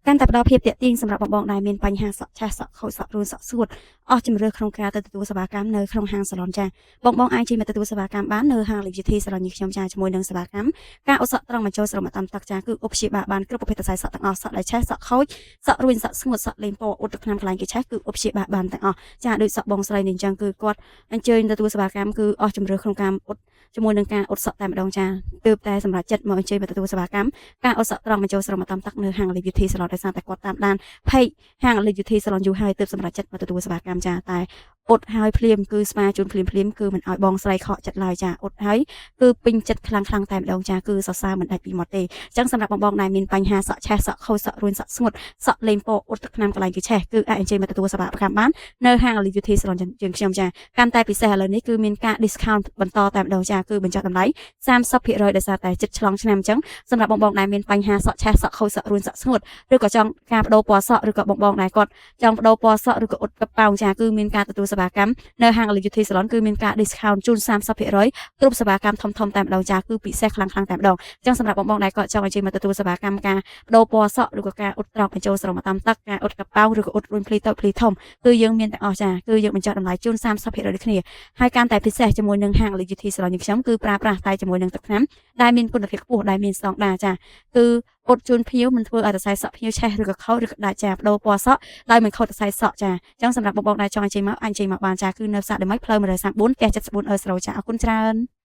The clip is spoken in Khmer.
កាន់តែផ្ដល់ភាពទាក់ទាញសម្រាប់បងៗដែលមានបញ្ហាសក់ឆេះសក់ខូចសក់រួញសក់ស្ងួតអស់ជម្រើសក្នុងការទៅទទួលសេវាកម្មនៅក្នុងហាងសាឡនចាបងបងអាចជិះមកទទួលសេវាកម្មបាននៅហាង Beauty Salon នេះខ្ញុំចាជាមួយនឹងសេវាកម្មការអ៊ុតសក់ត្រង់បញ្ចូលស្រោមតាមទឹកចាគឺឧបព្យាបាលបានគ្រប់ប្រភេទសរសៃសក់ទាំងអស់សក់ដែលឆេះសក់ខូចសក់រួញសក់ស្ងួតសក់លេងពណ៌អ៊ុតទឹកថ្នាំកន្លែងគេឆេះគឺឧបព្យាបាលបានទាំងអស់ចាដូចសក់បងស្រីនេះអញ្ចឹងគឺគាត់អញ្ជើញទទួលសេវាកម្មគឺអស់ជម្រើសក្នុងការអ៊ុតជាមួយនឹងការអ៊ុតសក់តែម្ដងចាទើបតែសម្រាប់ចិត្តមកអញ្ជើញមកទទួលសេវាកម្មការអ៊ុតសក់ត្រង់បញ្ចូលស្រោមតាមទឹកនៅហាង Beauty Salon ដោយសារតែគាត់តាមដាន page ហាង Beauty Salon យូរហើយទើបសម្រាប់ចិត្តមកទទួលសេវាកម្មចាតែអ៊ុតហើយភ្លាមគឺស្មាជូនភ្លាមភ្លាមគឺមិនឲ្យបងស្រីខកចិត្តឡើយចាអ៊ុតហើយគឺពេញចិត្តខ្លាំងខ្លាំងតែម្ដងចាគឺសរសើរមិនដាច់ពីមាត់ទេអញ្ចឹងសម្រាប់បងបងដែលមានបញ្ហាសក់ឆេះសក់ខូចសក់រួញសក់ស្ងួតសក់លេងពណ៌អ៊ុតទឹកថ្នាំកន្លែងគេឆេះគឺអាចអញ្ជើញមកទទួលសេវាកម្មបាននៅហាង Beauty Salon យើងខ្ញុំចាកាន់តែពិសេសឥឡូវនេះគឺមានការ discount បន្តតែម្ដងចាគឺបញ្ចុះតម្លៃ30%ដោយសារតែចិត្តឆ្លងឆ្នាំអញ្ចឹងសម្រាប់បងបងដែលមានបញ្ហាសក់ឆេះសក់ខូចសក់រួញសក់ស្ងួតឬក៏ចង់ការបដូរពណ៌សក់ឬក៏បងបងដែលគាត់ចង់បដូរពណ៌សក់ឬក៏អ៊ុតកប៉ោងចាគឺមានការទទួលសេវាកម្មនៅហាង Beauty Salon គឺមានការ discount ជូន30%គ្រប់សេវាកម្មធំៗតែម្ដងចាគឺពិសេសខ្លាំងៗតែម្ដងអញ្ចឹងសម្រាប់បងបងដែលគាត់ចង់អញ្ជើញមកទទួលសេវាកម្មការបដូរពណ៌សក់ឬក៏ការអ៊ុតត្រង់បញ្ចូលស្រោមតាមទឹកការអ៊ុតកប៉ោងឬក៏អ៊ុតរួញភ្លីតូចភ្លីធំគឺយើងមានទាំងអស់ចាគឺយើងបញ្ចុះតម្លៃជូន30%ដូចគ្នាហើយកាន់តែពិសេសជាមួយនឹងហាង Beauty Salon យើងខ្ញុំគឺប្រើប្រាស់តែជាមួយនឹងទឹកថ្នាំដែលមានគុណភាពខ្ពស់ដែលមានស្តង់ដារចាគឺអ៊ុតជូនភ្ញៀវមិនធ្វើឲ្យសរសៃសក់ភ្ញៀវឆេះឬក៏ខូចឬក៏ដាច់ចាបដូរពណ៌សក់ដោយមិនខូចសរសៃសក់ចាអញ្ចឹងសម្រាប់បងៗដែលចង់អញ្ជើញមកអាចអញ្ជើញមកបានចាគឺនៅផ្សារដេម៉ិចផ្លូវ134ផ្ទះ74អឺស្រោចាអរគុណច្រើន។